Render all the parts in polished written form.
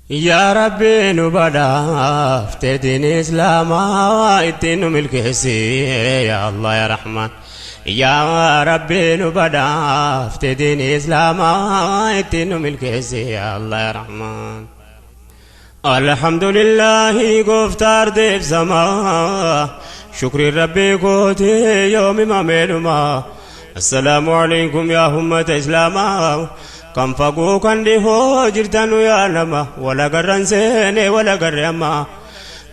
Yaa Rabbi nu badhaafte diin Islaamaa ittiin nu milkeessi yaa Allah yaa Rahmaan. Yaa Rabbi nu badhaafte diin Islaamaa ittiin nu milkeessi yaa Allah yaa Rahmaan. Alhamdulillahi gooftaa ardeef samaa shukriin Rabbii kooti yoomi mameedhuma. Assalaamu alaikum yaa ummata Islaamaa. Kan fagoo kan dhihoo jirtanu yaa nama wal agarran seene wal agarre amma.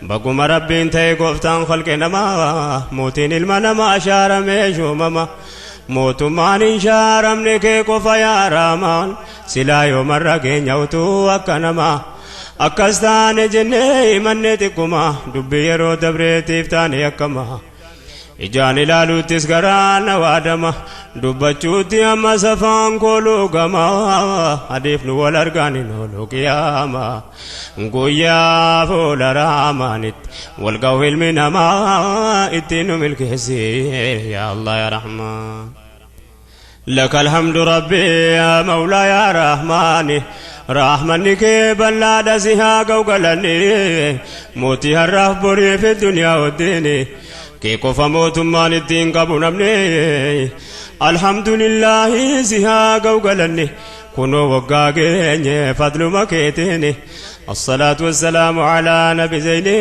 Baguma Rabbiin ta'e gooftaan khalqe namaa mootiin ilma namaa shaaramee shuumama. Mootummaan hin shaaramne kee qofa yaa Rahmaan silaa yoomarra keenya utuu akka namaa. Akkas taane jennee himanne xiqquma dubbii yeroo dabreetiif taane akkama. Ijaan ilaaluuttis garaa na waadama dubbachuutti amma safaan koo luugama adeef nu wal argaan hin oolu qiyaama guyyaa fuula raamaanitti wal ga'u ilmi namaa ittiin nu milkeessi yaa Allah yaa Rahmaan. لك الحمد ربي يا مولاي يا رحمن رحمنك بلاد سها قوقلني موتي هرف بري في الدنيا والدين كي قف موت ما الدين قبو نمني الحمد لله سها قوقلني كنو وقاقيني فضل مكيتيني الصلاة والسلام على نبي زيني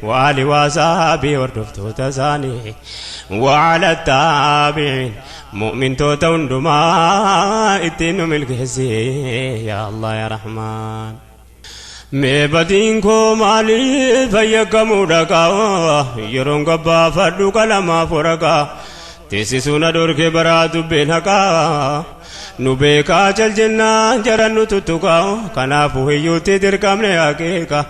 وآله وصحبه وردفتو تساني وعلى التابعين مؤمن توتا هندما ittiin nu milkeessi yaa Allah yaa Rahmaan. Mee badiin koo maaliif fayyakkamuu dhaqaa yeroon gabbaafadhu qalamaaf waraqaa teessisuu na dhorke baraa dubbiin haqaa nu beekaa cal jennaan jaran nu tuttuqaa kanaafuu hiyyuutti dirqamne haqiiqa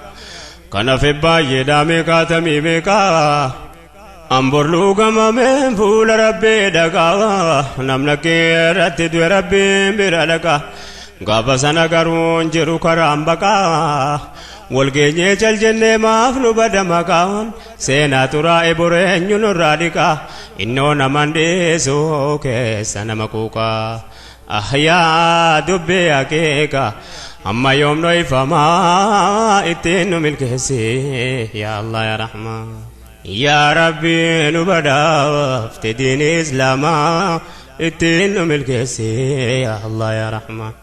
kanaaf baay'ee dhaamee kaatamii meeqaa. Ambor luugamameen fuula Rabbii dhaqaa namna keerratti du'e Rabbiin bira dhaqa gaafa sana garuu hin jiru karaan baqaa walgeenyee cal jennee maaf nu bada maqaan seenaa xuraa'e boreenyu nurraa dhiqaa innoo naman dhiisu keessa nama kuuqaa ahyaa dubbii akeeka amma yoom dhoyfamaa ittiin nu milkeessi yaa Allah yaa Rahmaan. Yaa Rabbi nu badhaafte diin Islaamaa ittiin nu milkeessi yaa Allah yaa Rahmaan.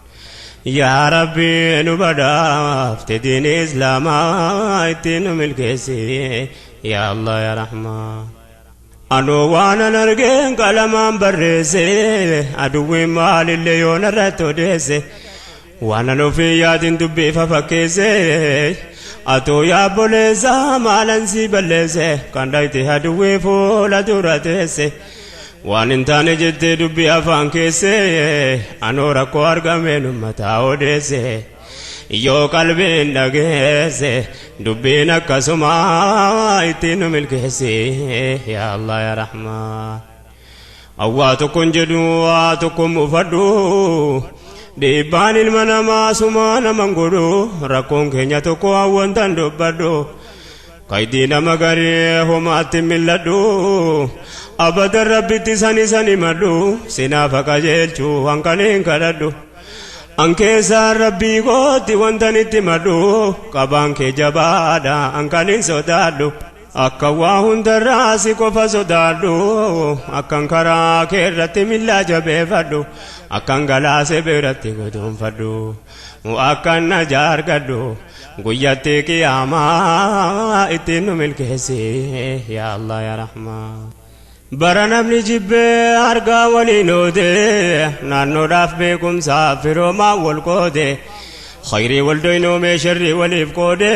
Yaa Rabbi nu badhaafte diin Islaamaa ittiin nu milkeessi yaa Allah yaa Rahmaan. Anoo waan an argeen qalamaan barreesse aduwwiin maalillee yoon irratti odeesse waan an ofii yaadin dubbii fafakkeesse atoo yaabboleessa maalan si balleesse kan dhayte aduwwii fuula dura teesse waan hin taane jettee dubbii afaan keesse anoo rakkoo argameen uummataa odeesse yoo qalbiin dhageesse dubbiin akkasuma ittiin nu milkeessi yaa Allah yaa Rahmaan. Awwaa tokkoon jedhu waa tokkoon mufadhu dhiibbaan ilma namaa sumaa naman godhu rakkoon keenya tokko hawwantan dubbadhu kaydii nama garii homaatti milladhu abadan rabbitti sani sani madhu sinaafa qajeelchuu hanqaniin kadhadhu. An keessaan rabbii kootti wantan itti madhu qabaan kee jabaadha hanqaniin sodaadhu. Akka waa hundarraa si qofa sodaadhu akkan karaa kee irratti millaa jabeeffadhu akkan galaase biratti guduunfadhu akkan najaa argadhu guyyatti qiyaamaa ittiin nu milkeessi yaa Allah yaa Rahmaan. Bara namni jibbee argaa waliin oode naannoodhaaf beekumsaaf firoomaa wal qoode khayrii wal doynoomee sharrii waliif qoode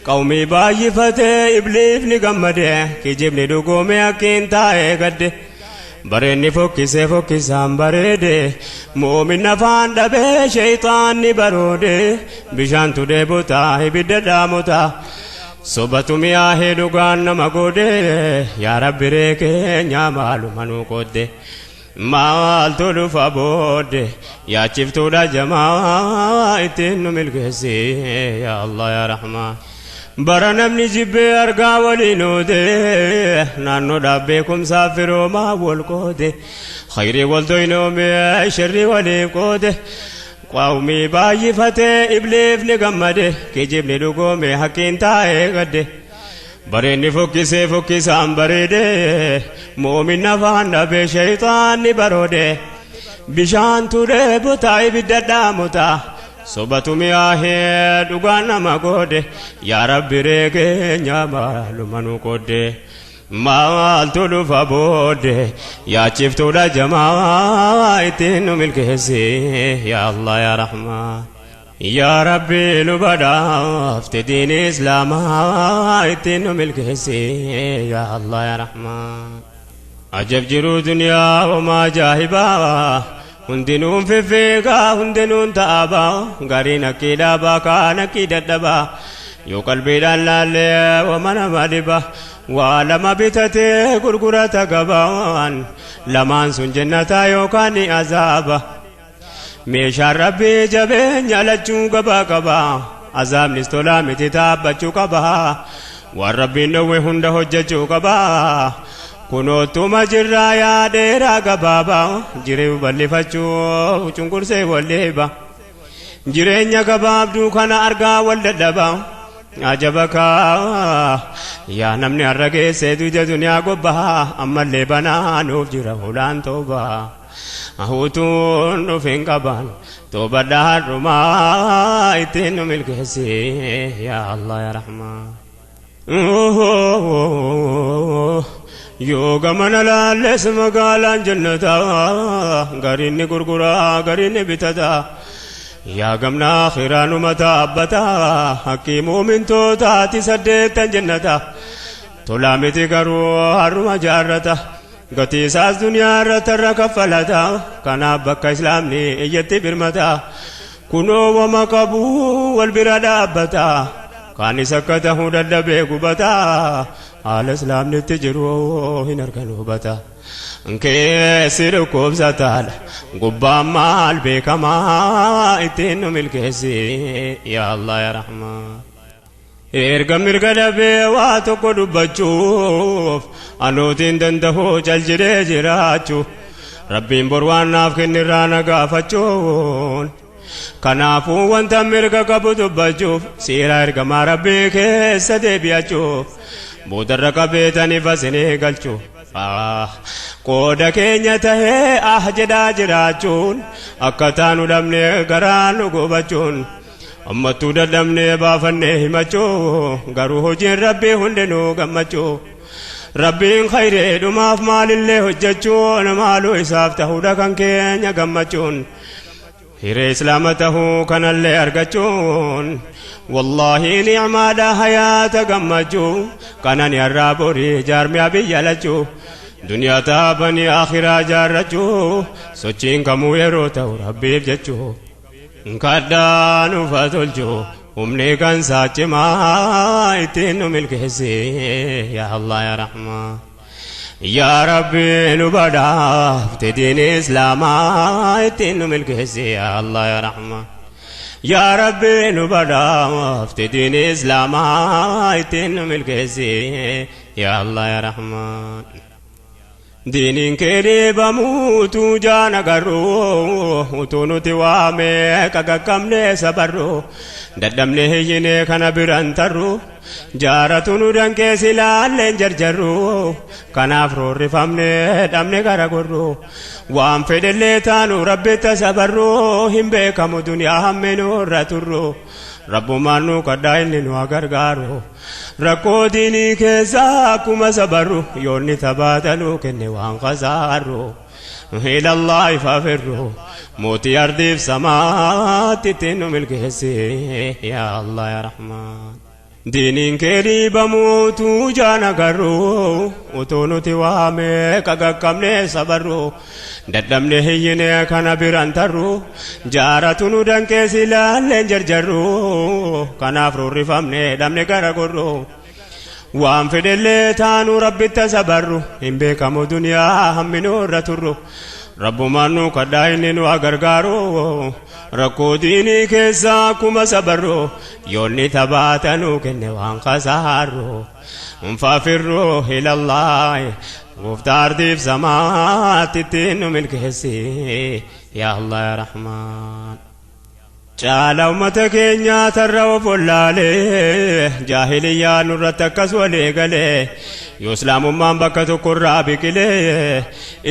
qawmii baay'ifatee ibliifni gammade kijibni dhugoomee akkiin taa'ee gadde bareenni fokkisee fokkisaan bareede moomin afaan dhabee sheeyxaanni baroode bishaantu dheebotaa ibidda dhaamotaa sobatu mi'aahee dhugaan nama goode yaa Rabbi ree keenya maaluma nuu qoodde maaltu dhufa boodde yaachiftuudha jamaa ittiin nu milkeessi yaa Allah yaa Rahmaan. Bara namni jibbee argaa waliin oode naannoodhaaf beekumsaaf firoomaa wal qoode khayrii wal doynoomee sharrii waliif qoode. Qawmii baay'ifatee ibliifni gammade kijibni dhugoome hakkiin taa'ee gadde bareenni fokkisee fokkisaan bareede moominna afaan dhabee shayxaanni baroode bishaan turee botaa ibidda dhaamotaa sobatu mi'aahee dhugaan nama goode yaa rabbi reekeenya maaluma nu qoodde maaltu dhufa boodde yaachiftuudha jamaa ittiin nu milkeessi yaa Allah yaa Rahmaan yaa Rabbi nu badhaafte diini islaamaa ittiin nu milkeessi yaa Allah yaa Rahmaan ajab jiruu duniyaa homaa ajaa'ibaa hundinuun fiffiigaa hundinuun ta'abaa gariin akkii dhaabaa kaan akkii dadhabaa yoo qalbiidhaan laallee wama nama dhiba waa lama bitatee gurgurata gabaan lamaan sun jennataa yookaan ni azaaba meeshaan rabbii jabeenya lachuu gabaa qaba azaabnis tolaa miti taabbachuu qaba waan rabbiin dhowwe hunda hojjechuu qaba kunootuma jirraa yaa dheeraa gabaabaa jiruu bal'ifachuu cunqursee walleeba jireenya gabaabduu kana argaa wal dadhabaa ajaba kaa yaa namni har'a geessee duuja duniyaa gobbaa ammallee banaanuuf jira hulaan toobaa hutuun dhufin qaban toobadha har'umaa ittiin nu milkeessi yaa Allah yaa Rahmaan yoo gamana laalles magaalaan jannataa gariin ni gurguraa gariin ni bitataa yaa gamna akhiraanuma taabbataa hakkii muumintootaati saddeettan jennata tolaa miti garuu har'uma jaarrata gatii isaas duniyaa irratti irra kaffalata kanaaf bakka islaamni iyyatti birmata kunoo wama qabu wal bira dhaabbata kaanis akka tahuu dadhabee gubata haala islaamnitti jiru hin argan hubata keessi dhukkubsataadha gubbaan maal beekamaa ittiin nu milkeessi yaa Allah yaa Rahmaan erga mirga dhabee waa tokko dubbachuuf anuutiin danda'u cal jedhee jiraachuu rabbiin bor waan naaf kennirraa na gaafachuun kanaafuu wanta mirga qabu dubbachuuf seera ergamaa rabbii keessa deebi'achuuf boodarra qabeetaniif asinii galchuu qooda keenya tahee ah jedhaa jiraachuun akka taanu dhabnee garaa nu gubachuun ammattuu dadhabnee baafannee himachuu garuu hojiin rabbii hundinuu gammachuu rabbiin khayreedhumaaf maalillee hojjechuun maaluu isaaf tahuudha kan keenya gammachuun hiree islaama tahuu kanallee argachuun wallaahi nicmaadha hayaata gammachuu kanani har'aa borii jaarmiyaa biyya lachuu duniyaa taabanii akhiraa jaarrachuu sochiin kamuu yeroo ta'u rabbiif jechuu kadhaa nuuf haa tolchuu humni kan saachimaa ittiin nu milkeessi yaa Allah yaa Rahmaan yaa Rabbi nu badhaafte diini islaamaa ittiin nu milkeessi yaa Allah yaa Rahmaan yaa Rabbi nu badhaafte diini islaamaa ittiin nu milkeessi yaa Allah yaa Rahmaan diiniin kee dhiibamuutu jaana garuu utuu nuti waamee qaqaqqabnee sabarru dadhabnee hiyyinee kana biran tarru jaaratu nu danqee silaalleen jarjarru kanaaf roorrifamnee dhabne gara gorru waan fedhellee taanu rabbitta sabarru hin beekamu duniyaa hamminurra turru rabbumaan nu kadhaa inni nu haa gargaaru rakkoo diinii keessaa akkuma sabarru yoonni tabaatanuu kenne waan kasaarru ilallaahi faafirru mootii ardiif samaatti ittiin nu milkeessi yaa Allah yaa Rahmaan diiniin kee dhiibamuutu jaana garuu utuu nuti waamee qaqaqqabnee sabarru dadhabne hiyyinee kana biran tarru jaaratu nu danqee silaalleen jarjarru kanaaf rurrifamne dhabne gara gorru waan fedhellee taanu rabbitta sabarru hin beekamu duniyaa hamminurra turru rabbumaan nu kadhaa inni nu haa gargaaru rakkoo diinii keessaa akkuma sabarru yoonni tabaatanuu kenne waan kasaarru nfaafirru ilallaahi gooftaa ardiif samaatti ittiin nu milkeessi yaa Allah yaa Rahmaan. Caala ummata keenyaa tarra of wallaalee jaahiliyyaa nurratti akkas walii galee yoo islaamummaan bakka tokkorraa biqilee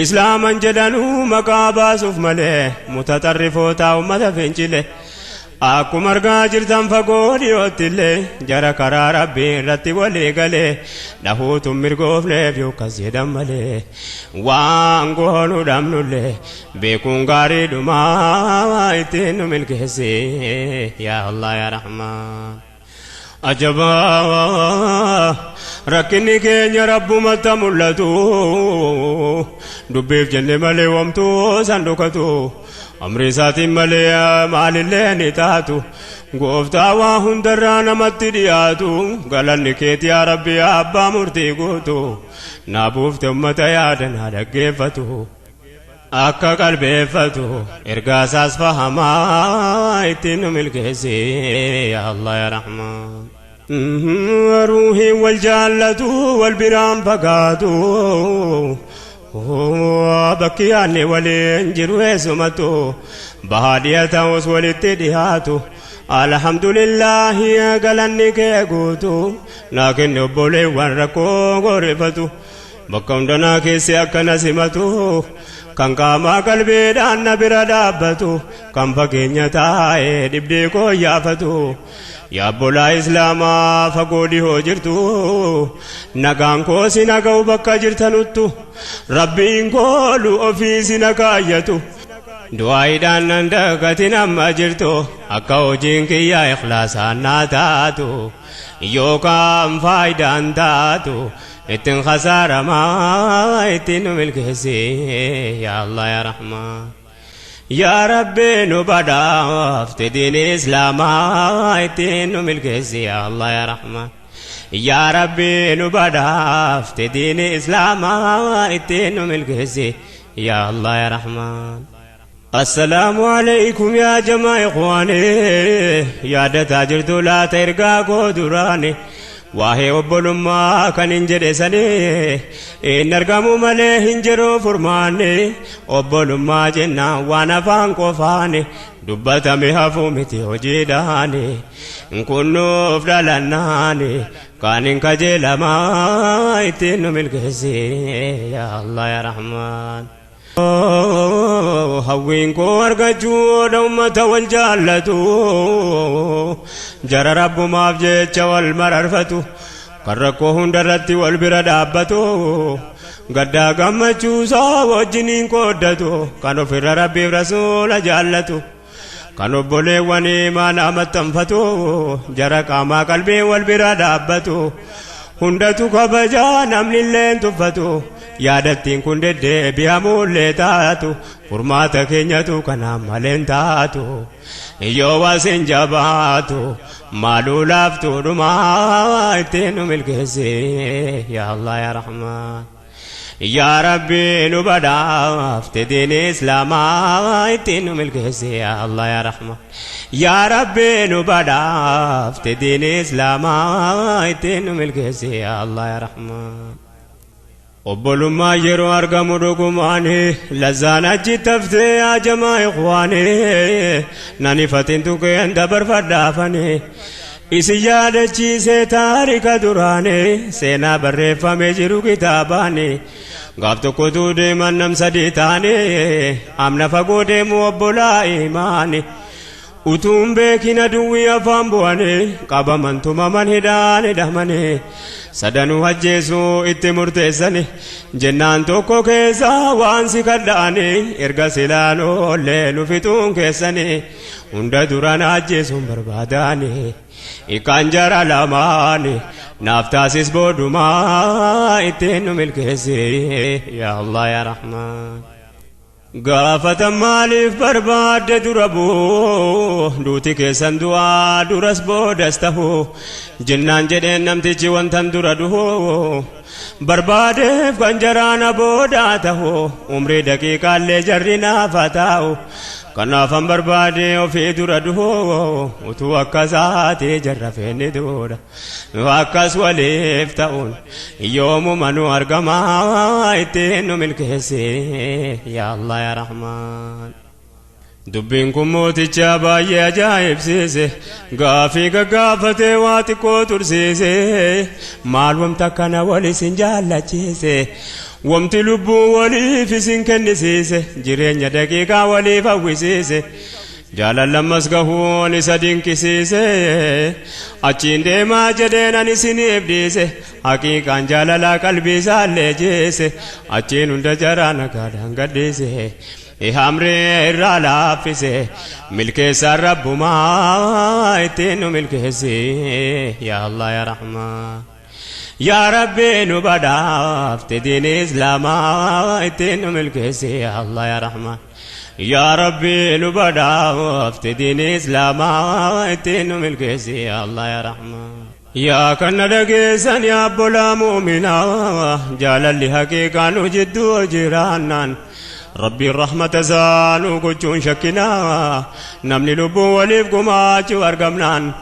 islaaman jedhanuu maqaa baasuuf malee mutaxarrifoota ummata fincile. Akkuma argaa jirtan fagoo dhiyootti illee jara karaa rabbii irratti walii galee dhahuutu mirgoofneef yookas jedhan malee waan goonu dhabnullee beekuun gaariidhumaa ittiin nu milkeessi yaa Allah yaa Rahmaan. Ajabaa rakkinni keenya rabbumatti mul'atu dubbiif jenne malee wamtuu san dhokatu amri isaatiin malee maalillee ni taatu gooftaa waa hundarraa namatti dhiyaatu galanni keeti yaa rabbi abbaa murtii guutu naa buufte ummata yaada naa dhaggeeffatu akka qalbeeffatu ergaa isaas fahamaa ittiin nu milkeessi yaa Allah yaa Rahmaan. Ruuhiin wal jaallatu wal biraan fagaatu bakki yaadne waliin jiru eessumatu bahaa dhiya ta'us walitti dhiyaatu alhamdulillaahi galanni kee guutu naa kenne obboleewwan rakkoo gorifatu bakka hundanaa keessi akkana simatu kan qaamaa qalbiidhaan na bira dhaabbatu kan fageenya taa'ee dhibdee koo yaafatu yaa obbolaa islaamaa fagoo dhihoo jirtu nagaan koo si naga'u bakka jirtanuttu rabbiin koolu ofii si nakaayyatu du'aayiidhaan nan dagatin amma jirtu akka hojiin kiyyaa ikhlaasaan naa taatu yookaan faayidaan taatu ittiin khasaaramaa ittiin nu milkeessi yaa Allah yaa Rahmaan. Yaa Rabbi nu badhaafte diin islaamaa ittiin nu milkeessi yaa Allah yaa Rahmaan. Yaa Rabbi nu badhaafte diin islaamaa ittiin nu milkeessi yaa Allah yaa Rahmaan. Assalaamu alaykum yaa jamaa ikhwaani yaadataa jirtu laata ergaa koo duraani waa'ee obbolummaa kan hin jedhe sanii hin argamu malee hin jiru furmaanni obbolummaa jennaan waan afaan qofaani dubbatame hafuu miti hojiidhaani kunnuuf dhalannaani kaan hin kajeelamaa ittiin nu milkeessi yaa Allah yaa Rahmaan. Hawwiin koo argachuudha ummata wal jaallatu jara rabbumaaf jecha wal mararfatu kan rakkoo hundarratti wal bira dhaabbatu gaddaa gammachuusaa wajjiniin qooddatu kan ofirra rabbiif rasuula jaallatu kan obboleewwan imaanaa maxxanfatu jara qaamaa qalbii wal bira dhaabbatu hundatu kabajaa namni illeen tuffatu yaadattiin kun deddeebi'amuullee taatu furmaata keenyatu kanaan maleen taatu yoo wasin jabaatu maaluu laaftuu dhumaa ittiin nu milkeessi yaa Allah yaa Rahmaan. Yaa Rabbi nu badhaafte diin islaamaa ittiin nu milkeessi yaa Allah yaa Rahmaan. Yaa Rabbi nu badhaafte diin islaamaa ittiin nu milkeessi yaa Allah yaa Rahmaan. Obbolummaa yeroo argamu dhugumaani lazzaan achi taftee yaa jamaa ikhwaani nan ifatin tuqeen dabarfadhaafani isin yaadachiisee taarika duraani seenaa barreeffamee jiru kitaabaani gaaf tokkotu deeman nam sadii taane amna fagoo deemu obbolaa imaani utuun beekin aduwwii afaan bu'anii qabaman tumaman hidhaan hidhamanii sadanuu ajjeesuu itti murteessani jennaan tokko keessaa waan si kadha'anii erga silaan oollee nu fixuun keessanii hunda duraan ajjeesuun barbaadanii ikaan jara lamaani naaf taasis boodumaa ittiin nu milkeessi yaa Allah yaa Rahmaan. Gaafatan maaliif barbaadde dura bu'u duuti keessan du'aa duras boodas ta'u jennaan jedheen namtichi wantan dura du'u barbaadeef kan jaraana boodaa ta'u umrii daqiiqaallee jarri naafa taa'u kanaafan barbaade ofii dura du'u utuu akkasaatee jarra feenni duudha akkas waliif ta'uun yoomuma nu argamaa ittiin nu milkeessi yaa Allah yaa Rahmaan. Dubbiin kun mooticha baay'ee ajaa'ibsiise gaafii gaggaafatee waa xiqqoo tursiise maal wamta kana wal isin jaallachiise wamti lubbuu waliif isin kennisiise jireenya daqiiqaa waliif hawwisiise jaalallammas gahuun isa dinqisiise achiin deemaa jedheen ani isiniif dhiise haqiiqaan jaalalaa qalbii isaallee jeese achiin hunda jaraa nagaadhaan gadhiise Hamree irraa laaffise milkeessaan rabbumaa ittiin nu milkeessi yaa Allah yaa Rahmaan yaa Rabbi nu badhaafte diin islaamaa ittiin nu milkeessi yaa Allah yaa Rahmaan yaa Rabbi nu badhaafte diin islaamaa ittiin nu milkeessi yaa Allah yaa Rahmaan yaa kana dhageessan yaa obbolaa muuminaa jaalalli haqiiqaa nu jidduu jiraannaan ربي الرحمة زالو قجون شكنا نمني لبو وليف قماچو أرقمنان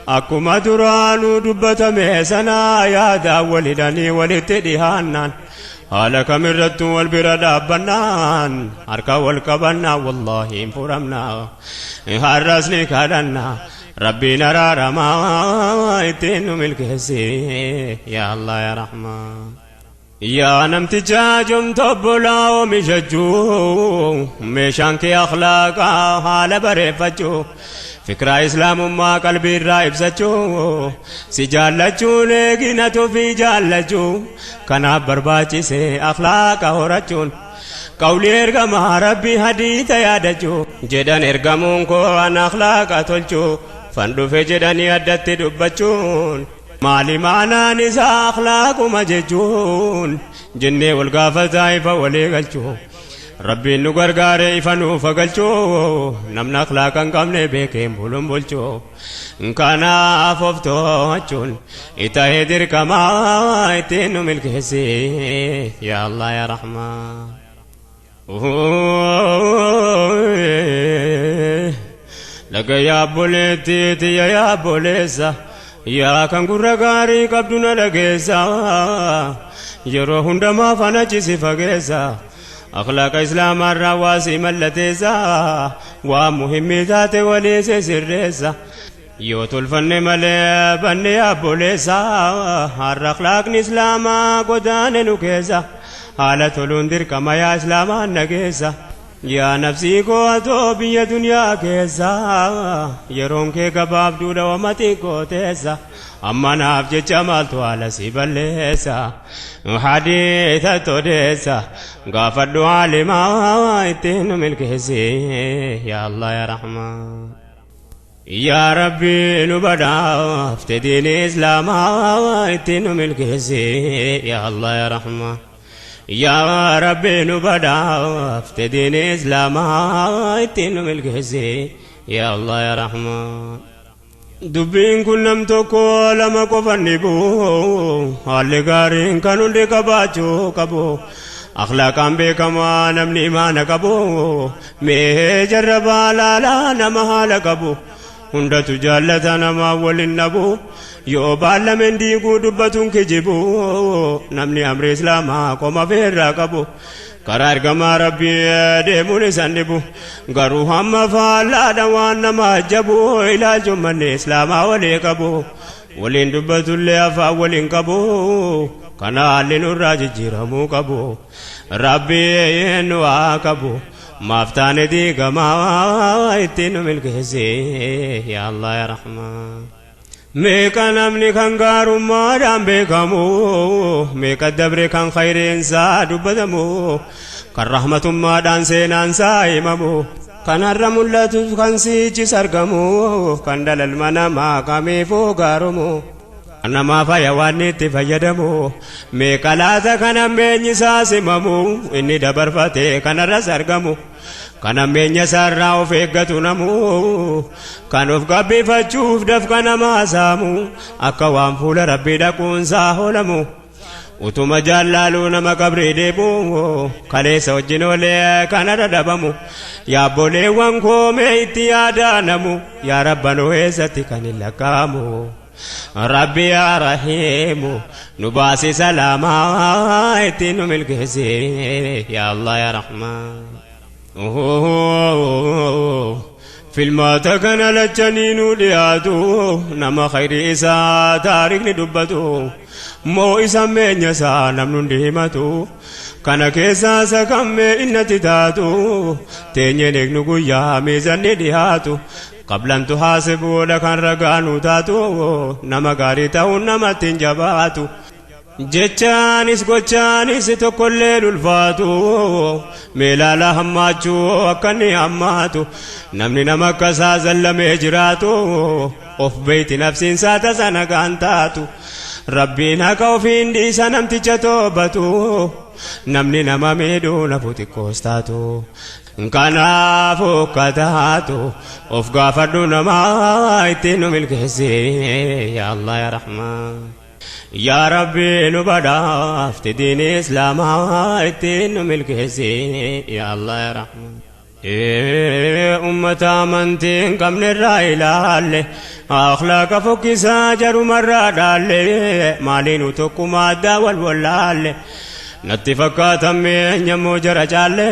أكما درانو دبتا ميسنا يا دا ولداني ولتدهانان هالك من ردو والبرد أبنان أركا والكبنا والله انفرمنا هرسني كادنا ربي نرى رما اتنو ملكسي يا الله يا رحمن yaa namticha jumta obbolaa oomishachuu meeshaan kee akhlaaqaa haala bareeffachuu fikraa islaamummaa qalbii irraa ibsachuu si jaallachuun eeginatu fi jaallachuu kanaaf barbaachise akhlaaqa horachuun qawlii ergamaa rabbii hadiita yaadachuu jedhan ergamuun koo an akhlaaqa tolchuu fan dhufe jedhanii addatti dubbachuun maali maanaan isaa akhlaaquma jechuun jennee wal gaafataa ifa walii galchuu rabbiin nu gargaare ifa nuuf galchuu namni akhlaaqa hin qabne beekeen buluun bulchuu kanaaf of to'achuun itahee dirqamaa ittiin nu milkeessi yaa Allah yaa Rahmaan. Laga yaa obboleettii tiyya yaa obboleessa. Yaa kan gurra gaarii qabdu na dhageessa yeroo hundumaa faana cisi fageessa akhlaaqa islaamaarraa waa si mallateessa waa muhimmii taate walii si sirreessa yoo tolfanne malee banne obboleessa har'a akhlaaqni islaamaa godaane nu keessa haala toluun dirqama yaa islaamaan nageessa. Yaa nafsii koo atoo biyya duniyaa keessa yeroon kee gabaabduudha wama xiqqoo teessa amma naaf jecha maaltu haala si balleessa hadiisa todeessa gaafadhu haalimaa ittiin nu milkeessi yaa Allah yaa Rahmaan. Yaa Rabbi nu badhaafte diin islaamaa ittiin nu milkeessi yaa Allah yaa Rahmaan. Yaa Rabbi nu badhaafte diin islaamaa ittiin nu milkeessi yaa Allah yaa Rahmaan. Dubbiin kun nam tokko lama qofan dhibu haalli gaariin kan hundi qabaachuu qabu akhlaaqaan beekamaa namni imaana qabu mee jarrabaa laalaa nama haala qabu hundatu jaallata namaa waliin dhabu yoo baallameen diiguu dubbatuun kijibu namni amri islaamaa qoma feerraa qabu karaa ergamaa rabbii deemuun isan dhibu garuu hamma faallaadha waan nama ajabu ilaalchuun manni islaamaa walii qabu waliin dubbatullee afaan waliin qabu kana haalli nurraa jijjiiramuu qabu rabbii nu haa qabu maaf taane diigamaa ittiin nu milkeessi yaa Allah yaa Rahmaan. Meeqa namni kan gaarummaadhaan beekamu meeqa dabre kan khayreensaa dubbatamu kan rahmatummaadhaan seenaansaa himamu kan har'a mul'atu kan siichis argamu kan dalalma namaa kamiifuu gaarumu namaa fayya waan itti fayyadamu meeqa laata kan hammeenyi isaa simamu inni dabarfate kanarras argamu kan hammeenya isaarraa of eeggatu namu kan of gabbifachuuf dafqa namaa saamu akka waan fuula rabbii dhaquunsaa hoolamu utuma jaallaaluu nama qabrii deebu kaleessa wajjin oolee kanarra dhabamu yaabboleewwan koomee itti yaadaanamu yaa rabbanoo eessatti kan hin lakkaa'amu. Rabbi yaa Rahiimu nu baasi salaamaa ittiin nu milkeessi yaa Allah yaa Rahmaan. Filmaata kana lachaniinuu dhiyaatu nama khayri isaa taarikni dubbatu moo isa meenya isaa namni hundi himatu kana keessaa isa kammee innatti taatu teenyeen eegnu guyyaa miizanni dhiyaatu qablantu haasibuudha kan ragaanuu taatu nama gaarii ta'uun namatti hin jabaatu. Jechaanis gochaanis tokkollee ulfaatu meelaala hammaachuu akka inni hammaatu namni nama akkasaa zallamee jiraatu of beeyti nafsiinsaa tasa nagaan taatu rabbiin haqa ofiin dhiisa namticha toobatu namni nama miidhuu nafu xiqqoos taatu kanaaf akka taatu of gaafadhu namaa ittiin nu milkeessi yaa Allah yaa Rahmaan. Yaa Rabbi nu badhaafte diini Islaamaa ittiin nu milkeessi yaa Allah yaa Rahmaan. Ummata amantii hin qabne irraa ilaalle akhlaaqa fokkisaa jarumarraa dhaalle maaliinu tokkuma addaa wal wallaalle natti fakkaatamme eenyammoo jara caalle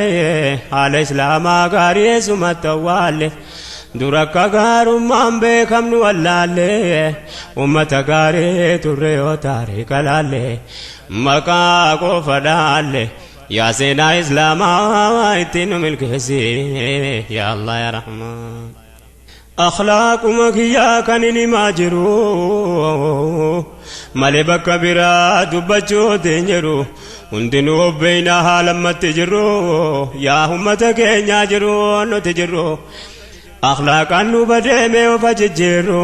haala Islaamaa gaarii eessumatti awwaalle. Dura akka gaarummaan beekamnu wallaalle ummata gaarii turre yoo taariika laalle maqaa qofa dhaalle yaa seenaa Islaamaa ittiin nu milkeessi yaa Allah yaa Rahmaan. Akhlaaquma kiyyaa kan hin himaa jiru malee bakka biraa dubbachuutti hin jiru hundinuu obbeeyna haala ammatti jirru yaa ummata keenyaa jiru nuti jirru. Akhlaaqaan nu badeemee ofa jijjiirru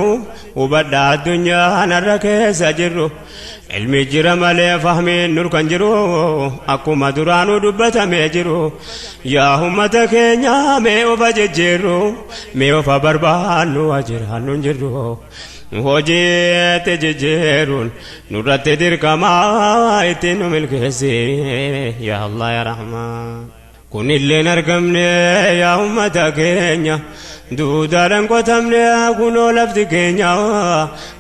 hubadhaa addunyaa narra keessa jirru ilmi jira malee fahmiin nur kan jiru akkuma duraanuu dubbatamee jiru yaa ummata keenyaa mee ofa jijjiirru mee ofa barbaannu jiraannu hin jirru hojiitti jijjiiruun nurratti dirqamaa ittiin nu milkeessi yaa Allah yaa Rahmaan. Kunilleen argamne yaa ummata keenya duudhaadhaan qotamne kunoo lafti keenya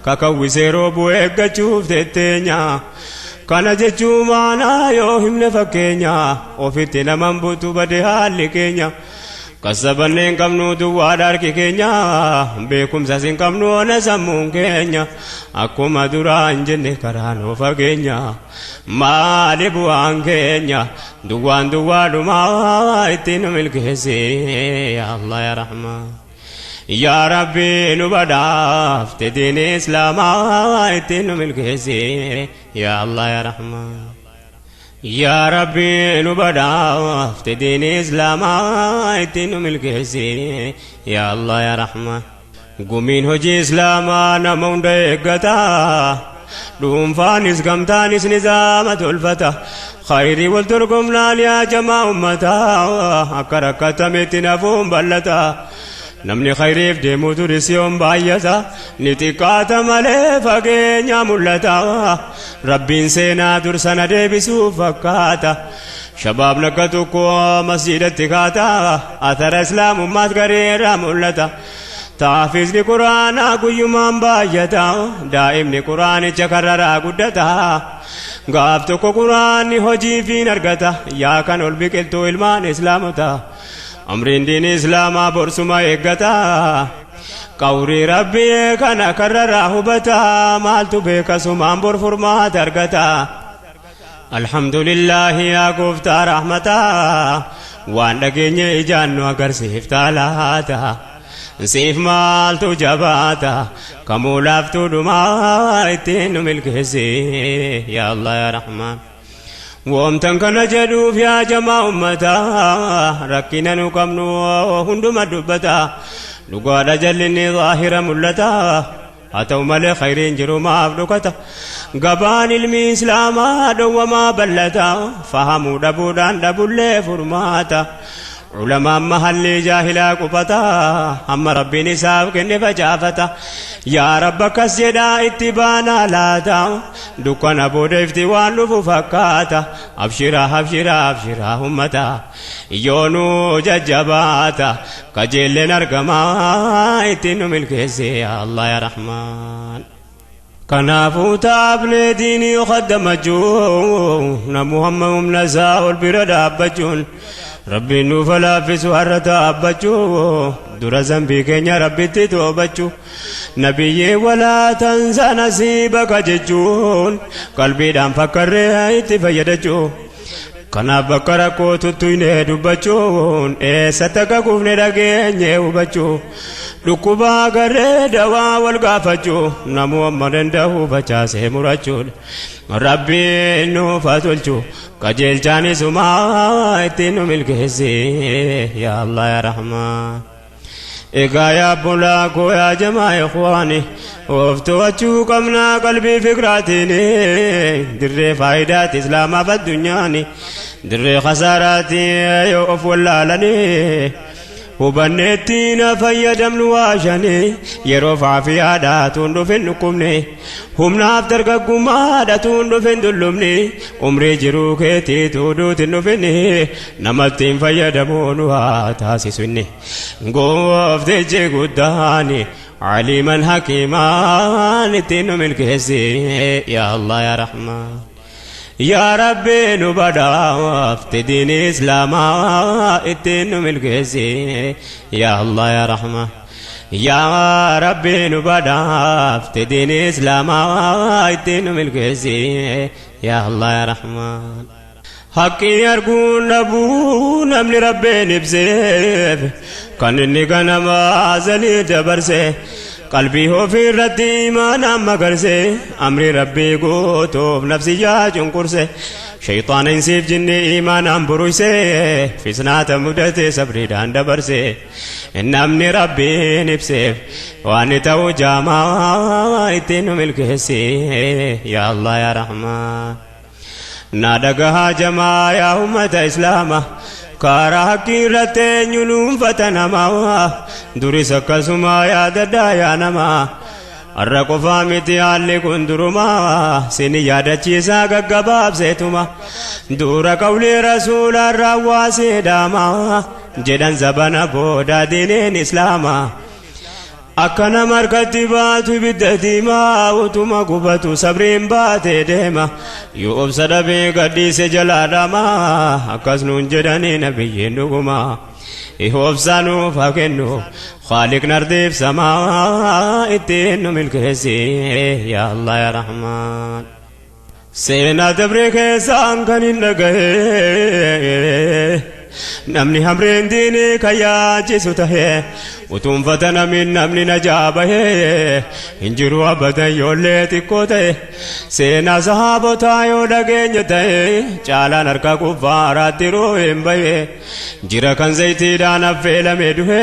kakawwisee roobuu eeggachuuf tetteenya kana jechuu maanaa yoo himne fakkeenya ofitti naman butu bade haalli keenya kasabannee hin qabnu duwwaadha harki keenya beekumsas hin qabnu ona sammuun keenya akkuma duraan jenne karaa nuu fageenya maali bu'aan keenya duwwaan duwwaadhumaa ittiin nu milkeessi yaa Allah yaa Rahmaan. Yaa Rabbi nu badhaafte diini Islaamaa ittiin nu milkeessi yaa Allah yaa Rahmaan. Yaa Rabbi nu badhaafte diini Islaamaa ittiin nu milkeessi yaa Allah yaa Rahmaan. Gumiin hojii Islaamaa nama hunda eeggata dhuunfaanis gamtaanis nizaama tolfata khayrii wal dorgomnaan yaa jamaa ummataa akka rakkatametti nafuun bal'ata namni khayriif deemu turis yoon baay'ata ni xiqqaata malee fageenya mul'ata rabbiin seenaa dursana deebisuuf fakkaata shabaabni akka tokko masjidatti kaata athara islaamummaas gareerraa mul'ata. Taafisni quraanaa guyyumaan baay'ata daa'imni quraanicha karraraa guddata gaaf tokko quraanni hojiifiin argata yaa kan ol biqiltuu ilmaan islaamota amriin diini islaamaa borsuma eeggata qawrii rabbii kana karraraa hubata maaltu beeka sumaan bor furmaata argata. Alhamdulillaahi yaa gooftaa rahmataa waan dhageenye ijaan nu agarsiiftaa laata. Siif maaltu jabaata kamuu laaftuu dhumaa ittiin nu milkeessi yaa Allah yaa Rahmaan. Woomtan kana jedhuuf yaa jamaa ummataa rakkina nu qabnu hunduma dubbata dhugaadha jallinni zaahira mul'ata haa ta'u malee khayriin jiru maaf dhokata gabaan ilmi islaamaa dhowwamaa bal'ata fahamuu dhabuudhaan dhabullee furmaata. Ulamaan mahallii jaahilaa qubata amma rabbiin isaaf kenne facaafata yaa rabba akkas jedhaa itti baanaa laata dukkana booda ifti waan dhufu fakkaata abshiraa abshiraa abshiraa ummata yoonuu jajjabaata kajeelleen argamaa ittiin nu milkeesse yaa Allah yaa Rahmaan. Kanaafuu taablee diinii kaddamachuun namu hamma humna isaa ol bira dhaabbachuun Rabbiin nuuf laaffisu har'a taabbachuu dura zambii keenya rabbitti toobachuu nabiyyee walaa tansa nasiibaka jechuun qalbiidhaan fakkarree itti fayyadachuu kanaaf bakka rakkoo tuttuynee dubbachuun eessatti akka kufne dhageenye hubachuu dhukkubaa garee dawaa wal gaafachuu namuu amma danda'u facaasee murachuudha rabbiin nuuf haa tolchu qajeelchaanisuma ittiin nu milkeessi yaa Allah yaa Rahmaan. Egaa yaa bulaa koo yaa jamaa ikhwaani of to'achuu qabnaa qalbii fikraatiin dirree faayidaati islaamaaf addunyaani dirree khasaaraati yoo of wallaalanii hubanneetti na fayyadamnu waashanii yeroo faafiyaadha tuun dhufin dhukkubne humnaaf dargaggummaadha tuun dhufin dullumne umrii jiruu keetii tuuduutin dhufin namatti hin fayyadamuu nu haa taasisu inni gooftichi guddaani aliiman hakiimaan ittiin nu milkeessi yaa Allah yaa Rahmaan. Yaa Rabbi nu badhaafte diin islaamaa ittiin nu milkeessi yaa Allah yaa Rahmaan. Yaa Rabbi nu badhaafte diin islaamaa ittiin nu milkeessi yaa Allah yaa Rahmaan. Haqqii arguun dhabuu namni Rabbiin ibseef kan inni ganama azalii dabarse qalbii ofii irratti imaanaan magarse amri rabbii guutuuf nafsiyyaa cunqurse shayxaana insiif jinni imaanaan buruyse fisnaata mudate sabriidhaan dabarse namni rabbiin ibseef waan ta'u jaamaa ittiin nu milkeessi yaa Allah yaa Rahmaan. Na dhagahaa jamaa yaa ummata islaama karaa haqqii irratti eenyu nuunfata namaa duris akkasuma yaadadhaa yaa namaa har'a qofaa miti haalli kun durumaa sini yaadachiisaa gaggabaabseetuma dura qawlii rasuulaan raawwaasee dhaamaa jedhan zabana booda diiniin islaamaa. Akka nama harkatti baatu ibidda diimaa utuma gubatu sabriin baatee deema yoo obsa dhabee gadhiise jalaa dhamaa akkas nuun jedhanii nabiyyiin dhuguma obsa nuuf haa kennu khaaliqni ardiif samaa ittiin nu milkeessi yaa Allah yaa Rahmaan. Seenaa dabree keessaan kan hin dhagahe namni hamreen diinii kan yaachisu tahe utuunfata namiin namni najaa bahee hin jiru abadan yoollee xiqqoo ta'e seenaa sahaabotaa yoo dhageenye ta'e caalaan harka kuffaaraatti hin bahe jira kan zayitiidhaan affeelame duhe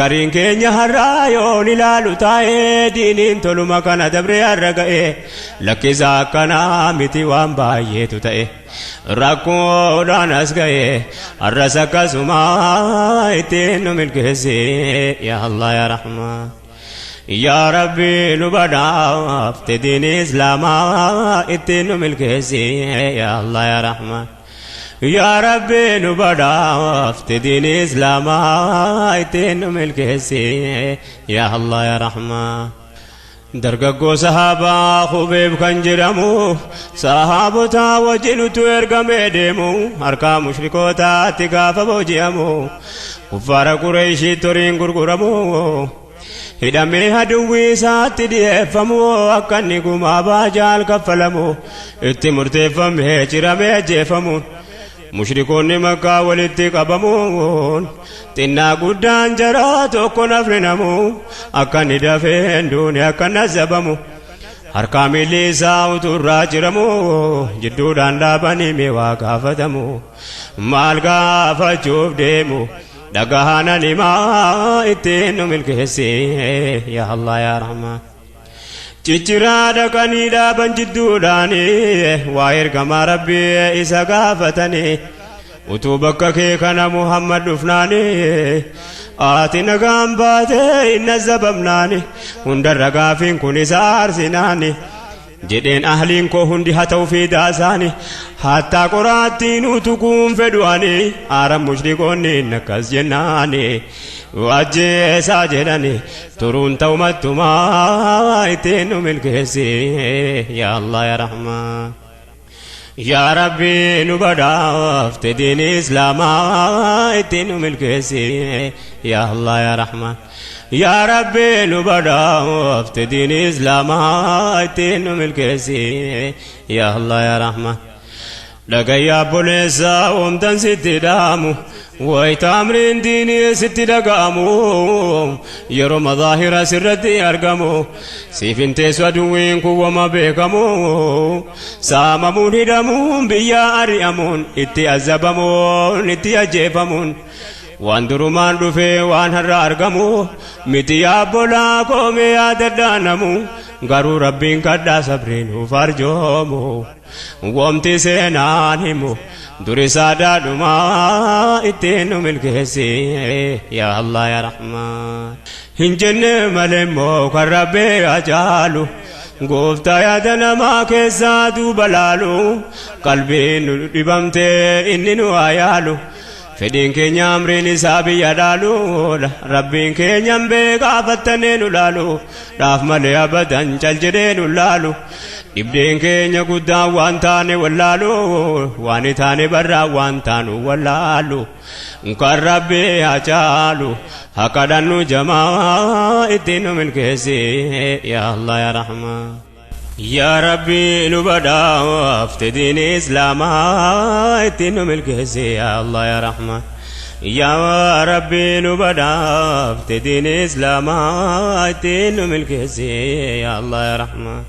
gariin keenya har'aa yoon ilaalu taa'ee diiniin toluma kana dabree har'a ga'e lakkisaa akkanaa miti waan baay'eetu ta'e rakkoodhaan as ga'e har'as akkasuma ittiin nu milkeessi yaa Allah yaa Rahmaan. Yaa Rabbi nu badhaafte diin islaamaa ittiin nu milkeessi yaa Allah yaa Rahmaan. Yaa Rabbi nu badhaafte diin islaamaa ittiin nu milkeessi yaa Allah yaa Rahmaan. Dargaggoo sahaabaa Khubeeb kan jedhamu sahaabotaa wajjin utuu ergamee deemu harkaa mushrikootaatti gaafa booji'amu kuffaara Qureeshiitti horiin gurguramu hidhamee aduwwii isaatti dhiyeeffamu akka inni gumaa baajaal kaffalamu itti murteeffamee ciramee ajjeefamu mushrikoonni makkaa walitti qabamuun xinnaa guddaan jaraa tokko nafni namu akka inni dafee hin duune akka inni azabamu harkaa miilli isaa uturraa jiramu jidduudhaan dhaabanii mee waa gaafatamu maal gaafachuuf deemu dhagahanan himaa ittiin nu milkeessi yaa Allah yaa Rahmaan. Cicciraa dhaqanii dhaaban jidduudhaanii waa ergamaa rabbii isa gaafatanii utuu bakka kee kana Muhammad dhufnaanii ati nagaan baatee hin azabamnaani hundarra gaafiin kun isa aarsinaani jedheen ahliin koo hundi haa ta'u fiidaa isaanii hattaa qoraattiin utukuun fedhuani aaran mushrikoonni akkas jennaani ajjeesaa jedhani turuun ta'umattumaa ittiin nu milkeessi yaa Allah yaa Rahmaan. Yaa Rabbi nu badhaafte diin Islaamaa ittiin nu milkeessi yaa Allah yaa Rahmaan. Yaa Rabbi nu badhaafte diin Islaamaa ittiin nu milkeessi yaa Allah yaa Rahmaan. Dhagayyaa obboleessaa oomtan sitti dhaamu wayita amriin diinii sitti dhaga'amu yeroo mazaahira sirratti argamu siif hin teessu aduwwiin kun wama beekamu saamamuun hidhamuun biyya ari'amuun itti azabamuun itti ajjeefamuun waan durumaan dhufee waan har'a argamu miti yaabbolaa koomee yaadadhaanamu garuu Rabbiin kadhaa sabriin nuuf arjoomu womti seenaan himu duri saadaadhumaa ittiin nu milkeessi yaa Allah yaa Rahmaan. Hin jenne malee immoo kan Rabbii ajaalu gooftaa yaada namaa keessaa duuba laalu qalbiin nu dhibamtee inni nu haa yaalu. Fedhiin keenya amriin isaa biyya dhaaluudha. Rabbiin keenya beekaa fattanee nu laalu. Dhaaf malee abadan cal jedhee nu laalu. Dhibdeen keenya guddaan waan taane wallaalu. Waan taane barraa waan taanu wallaalu. Kan Rabbii haa caalu. Haa kadhannu jamaa ittiin nu milkeessi. Yaa Allah yaa Rahmaan. Yaa Rabbi nu badhaafte diin Islaamaa ittiin nu milkeessi yaa Allah yaa Rahmaan. Yaa Rabbi nu badhaafte diin Islaamaa ittiin nu milkeessi yaa Allah yaa Rahmaan.